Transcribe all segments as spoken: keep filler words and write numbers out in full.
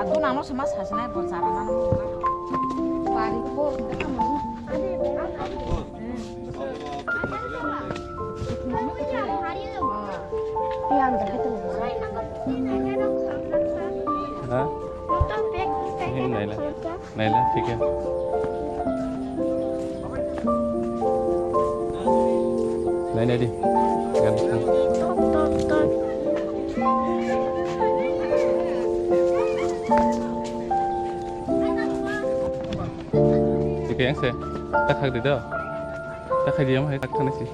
Bo nangno se ma sajnai bo chara mano. Bari khor hwnkhe tamo. Ha? He, naila. Naila, thik hai. Nai, nai di. Gan. Thik hai, yang se. Tak khak di do. Tak khak di, yang hai tak khak nai si.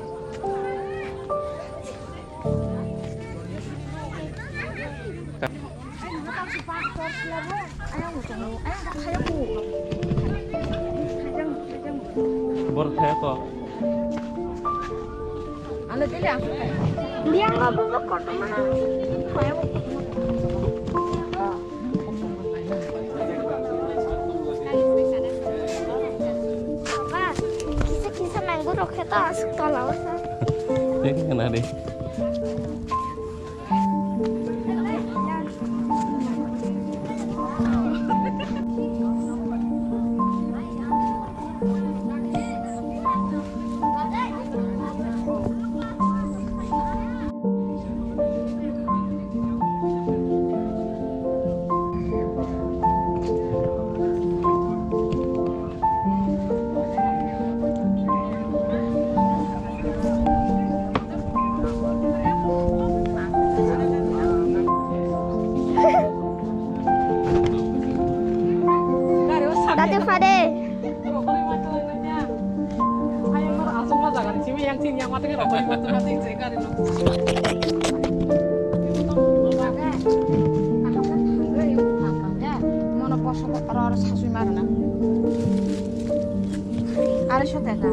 Bor thaya ko. Biang ko bubuk kotor mana. Kisa kisa mango rok khe ta aswk tola o sa. Thik khe na de. Dati phade. Mono bosok oro oro sasui marana. Arai so teka.